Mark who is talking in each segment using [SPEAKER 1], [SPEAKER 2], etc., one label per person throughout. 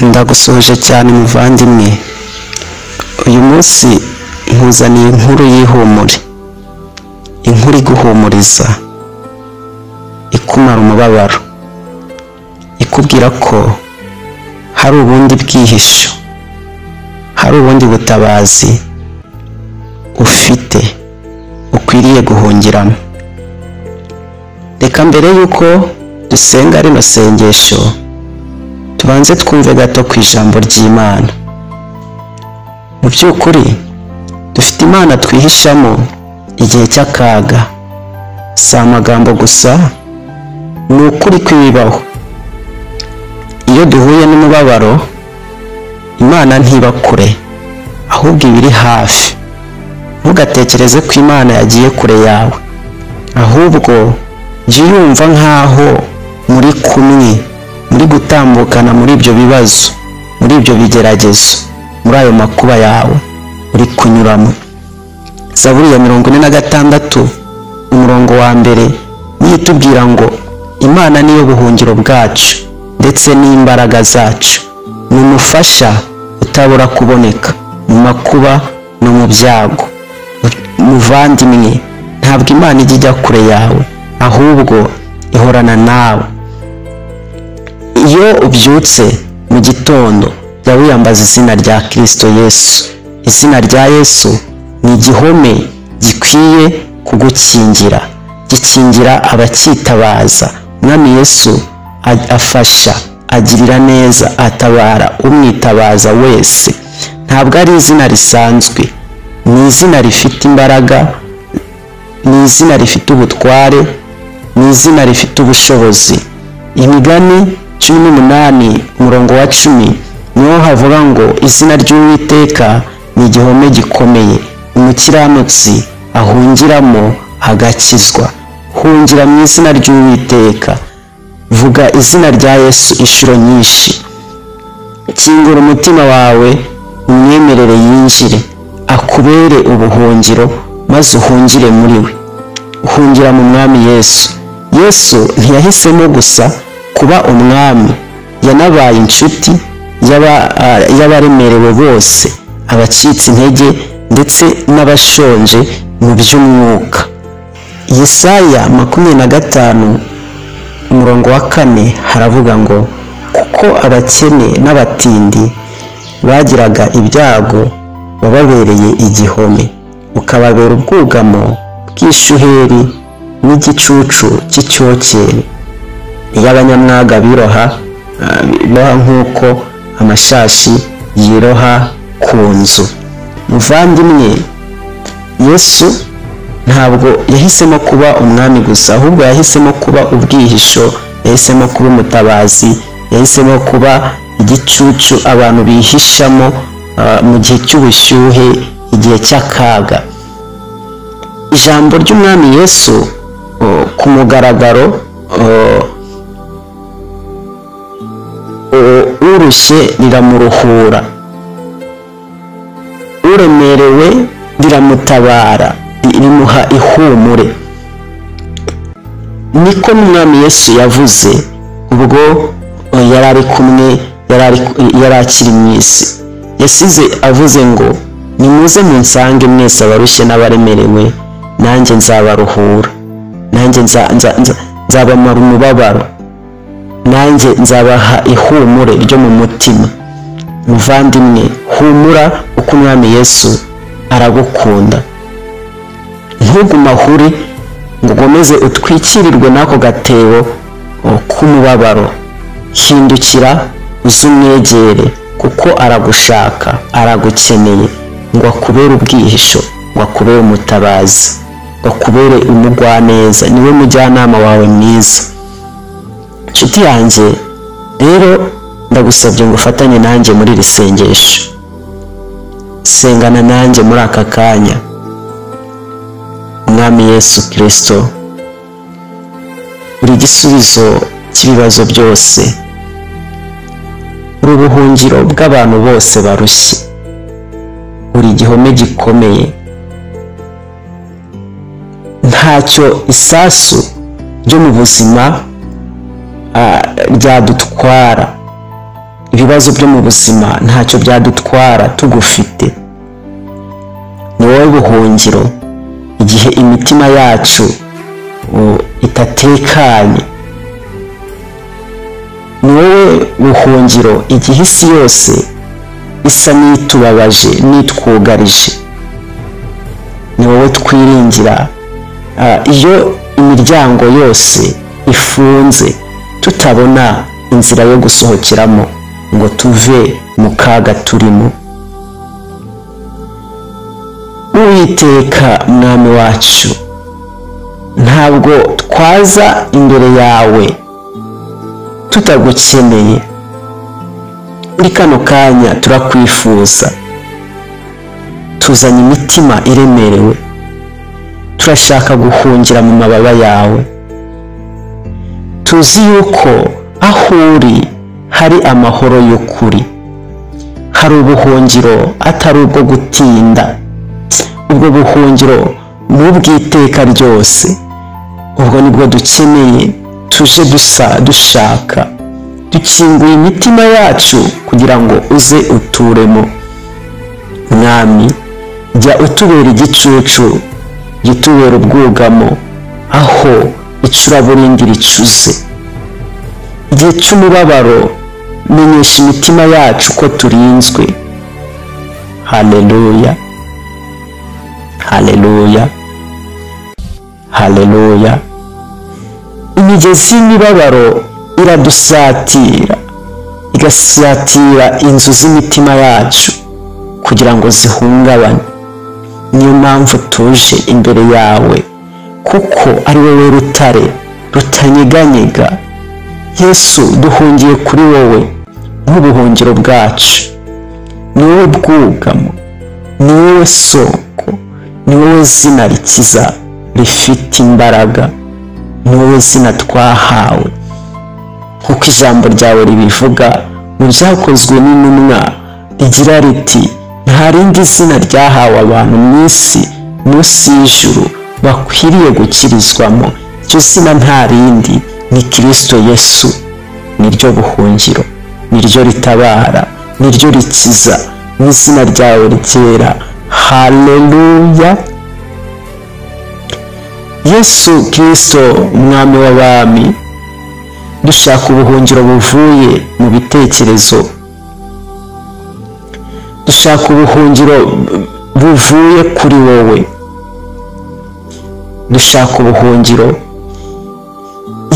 [SPEAKER 1] Ndagusuhuje cyane muvandimwe. Uyu munsi nkuzaniye inkuru y'ihumure, inkuru iguhumuriza, ikumara umubabaro, ikubwira ko hari ubundi bwihisho, hari ubundi butabazi ufite ukwiriye guhungiramo. Reka mbere y'uko dusenga rino sengesho tubanze twumve gato ku ijambo ry'Imana. Mu by'ukuri dufite Imana twihishamo igihe cy'akaga. Si amagambo gusa, ni ukuri kw'ibibaho. Iyo duhuye n'umubabaro, Imana ntiba kure, ahubwo iba iri hafi. Ntugatekereze ko Imana yagiye kure yawe, ahubwo jya uyumva nk'aho muri kumwe, muri gutambukana muri ibyo bibazo, muri ibyo bigeragezo, muri ayo makuba yawe uri kunyuramo. Zaburi ya 46 umurongo wa 1 niyo itubwira ngo Imana niyo buhungiro bwacu ndetse n'imbaraga zacu, ni umufasha utabura kuboneka mu makuba no mu byago. Muvandimwe, ntabwo Imana ijya ijya kure yawe, ahubwo ihorana nawe. Iyo ubyutse mu gitondo, jya wiyambaza izina rya Kristo Yesu. Izina rya Yesu ni igihome gikwiye kugukingira, gikingira abacyitabaza. Umwami Yesu afasha, agirira neza, atabara umwitabaza wese. Ntabwo ari izina risanzwe, ni izina rifite imbaraga, ni izina rifite ubutware, ni izina rifite ubushobozi. Imigani 18 umurongo wa 10 niho havuga ngo izina ry'Uwiteka ni igihome gikomeye, umukiranutsi ahungiramo agakizwa. Hungira mu izina ry'Uwiteka. Vuga izina rya Yesu inshuro nyinshi. Kingura umutima wawe, umwemerere yinjire, akubere ubuhungiro, maze uhungire muri we. Uhungira mu Mwami Yesu. Yesu ntiyahisemo gusa kuba umwami, yanabaye inshuti y'abaremerewe bose, abacitse intege ndetse n'abashonje mu by'umwuka. Yesaya 25 umurongo wa 4 haravuga ngo kuko abakene n'abatindi bagiraga ibyago, wababereye igihome, ukababera ubwugamo bw'ishuheri n'igicucu cy'icyokere. Iyo abanyamwaga biroha nk'uko amashashi yiroha ku nzu. Muvandimwe, Yesu ntabwo yahisemo kuba umwami gusa, ahubwo yahisemo kuba ubwihisho, yahisemo kuba umutabazi, yahisemo kuba igicucu abantu bihishamo mu gihe cy'ubushyuhe, igihe cy'akaga. Ijambo ry'Umwami Yesu ku mugaragaro, urushye riramuruhura, uremerewe riramutabara, rimuha ihumure. Niko n'Umwami Yesu yavuze ubwo yari ari kumwe, yari akiri mu isi. Yasize avuze ngo nimuze munsange mwese abarushye n'abaremerewe, nanjye nzabaruhura, nanjye nzabamara umubabaro, nanjye nzabaha ihumure ryo mu mutima. Muvandimwe, humura uko Umwami Yesu aragukunda. Ntugume aho uri ngo ukomeze utwikirirwe n'ako gatebo k'umubabaro. Hindukira uze umwegere, kuko aragushaka, aragukeneye, ngo akubere ubwihisho, ngo akubere umutabazi, ngo akubere umugwaneza. Niwe mujyanama wawe mwiza. Inshuti yanjye, rero ndagusabye ngo ufatanye nanjye muri iri sengesho. Sengana nanjye muri aka kanya. Mwami Yesu Kristo, uri igisubizo cy'ibibazo byose, uri ubuhungiro bw'abantu bose barushye, uri igihome gikomeye. Ntacyo isasu ryo mu buzima ryadutwara. Ibibazo byo mu buzima ntacyo byadutwara tugufite. Ni wowe buhungiro igihe imitima yacu itatekanye. Ni wowe buhungiro igihe isi yose isa n'itubabaje n'itwugarije. Ni wowe twiringira iyo imiryango yose ifunze, tutabona inzira yo gusohokeramo ngo tuve mu kaga turimo. Uwiteka Mwami wacu, ntabwo twaza imbere yawe tutagukeneye. Muri kano kanya turakwifuza, tuzanye imitima iremerewe, turashaka guhungira mu mababa yawe. Tuzi yuko aho uri hari amahoro y'ukuri, hari ubuhungiro atari ubwo gutinda. Ubwo buhungiro ni ubw'iteka ryose. Ubwo nibwo dukeneye, tuje dusa dushaka, dukinguye imitima yacu kugira ngo uze uturemo. Mwami, jya utubera igicucu, jya utubera ubwugamo aho icuraburindi ricuze. Igihe cy'umubabaro, menyesha imitima yacu ko turinzwe. Haleluya, haleluya, haleluya. Imigezi y'imibabaro iradusatira, igasatira inzu z'imitima yacu kugira ngo zihungabane. Niyo mpamvu tuje imbere yawe, kuko ari wowe rutare rutanyeganyega. Yesu, duhungiye kuri wowe nk'ubuhungiro bwacu. Ni wowe bwugamo, ni wowe soko, ni wowe zina rikiza rifite imbaraga, ni wowe zina twahawe. Kuko ijambo ryawe ribivuga mu byakozwe n'intumwa, rigira riti: nta rindi zina ryahawe abantu mu isi munsi y'ijuru bakwiriye gukirizwamo. Iryo zina nta rindi, ni Kristo Yesu. Niryo buhungiro, niryo ritabara, niryo rikiza, n'izina ryawe ryera. Haleluya. Yesu Kristo, Umwami w'abami, dushaka ubuhungiro buvuye mu bitekerezo, dushaka ubuhungiro buvuye kuri wowe, dushaka ubuhungiro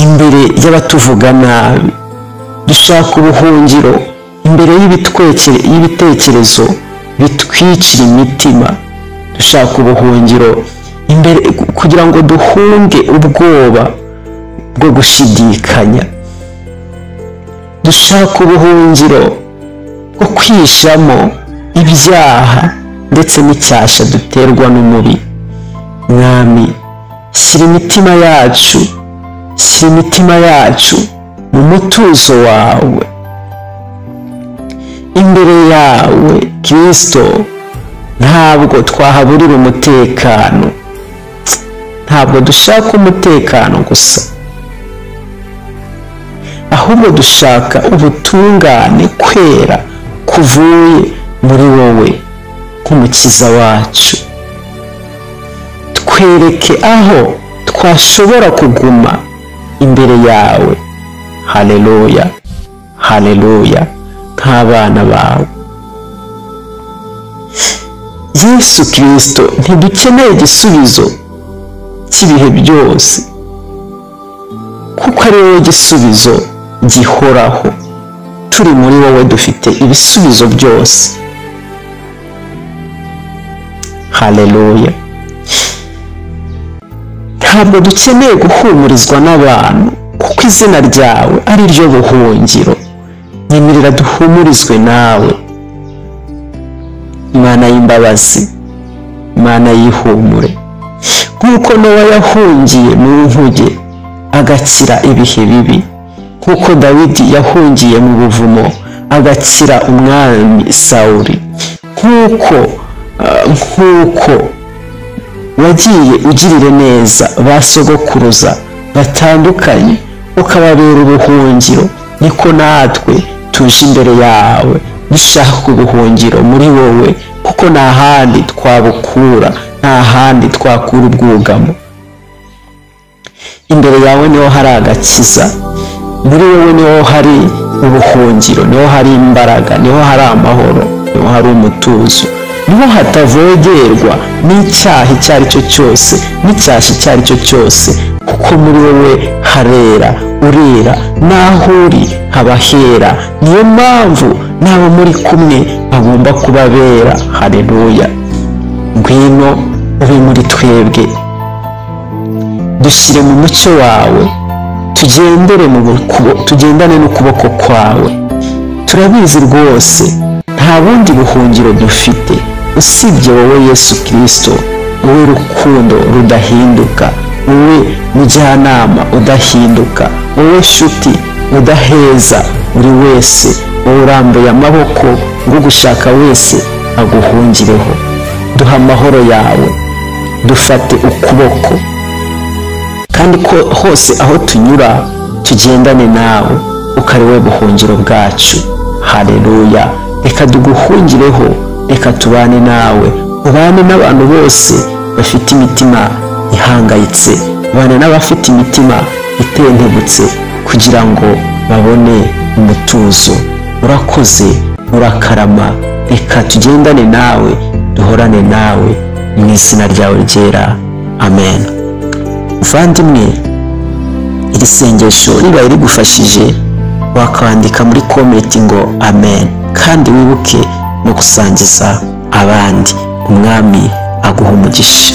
[SPEAKER 1] imbere y'abatuvuga nabi, dushaka ubuhungiro imbere y'ibitekerezo bitwikira imitima, dushaka ubuhungiro imbere kugira ngo duhunge ubwoba bwo gushidikanya, dushaka ubuhungiro bwo kwishamo ibyaha ndetse n'icyasha duterwa n'umubi. Mwami, shyira imitima yacu, shyira imitima yacu mu mutuzo wawe. Imbere yawe Kristo ntabwo twahaburira umutekano. Ntabwo dushaka umutekano gusa, ahubwo dushaka ubutungane, kwera kuvuye muri wowe nk'umukiza wacu. Twereke aho twashobora kuguma imbere yawe. Haleluya, haleluya, nk'abana bawe. Yesu Kristo, ntidukeneye igisubizo cy'ibihe byose, kuko ari wowe gisubizo gihoraho. Turi muri wowe dufite ibisubizo byose. Haleluya. Ntabwo dukeneye guhumurizwa n'abantu, kuko izina ryawe ari ryo buhungiro. Nyemerera duhumurizwe nawe, Imana y'imbabazi, Imana y'ihumure. Nk'uko Nowa yahungiye mu nkuge agakira ibihe bibi, nk'uko Dawidi yahungiye mu buvumo agakira umwami Sawuli, nk'uko wagiye ugirire neza ba sogokuruza batandukanye ukababera ubuhungiro, niko natwe Tuje imbere yawe dushaka ubuhungiro muri wowe, kuko nta handi twabukura, nta handi twakura ubwugamo. Imbere yawe niho hari agakiza, muri wowe niho hari ubuhungiro, niho hari imbaraga, niho hari amahoro, niho hari umutuzo, niho hatavogerwa n'icyaha icyo ari cyo cyose, n'icyasha icyo ari cyo cyose, kuko muri wowe harera, urera, n'aho uri haba hera. Niyo mpamvu n'abo muri kumwe bagomba kuba bera. Haleluya. Ngwino ube muri twebwe, dushyire mu mucyo wawe, tugendane n'ukuboko kwawe. Turabizi rwose nta bundi buhungiro dufite usibye wowe Yesu Kristo, wowe rukundo rudahinduka, wowe mujyanama udahinduka, wowe shuti udaheza buri wese, wowe urambuye amaboko ngo ugushaka wese aguhungireho. Duha amahoro yawe, dufate ukuboko, kandi ko hose aho tunyura tugendane nawe, ukari we buhungiro bwacu. Haleluya. Reka tuguhungireho, reka tubane nawe, ubane n'abantu bose bafite imitima ihangayitse, ubane n'abafite imitima itentebutse, kugira ngo babone umutuzo. Urakoze, urakarama. Reka tugendane nawe, duhorane nawe, mu izina ryawe ryera. Amen. Muvandimwe, iri sengesho ribaye rigufashije, wakandika muri komenti ngo amen, kandi wibuke no gusangiza abandi. Umwami aguha umugisha.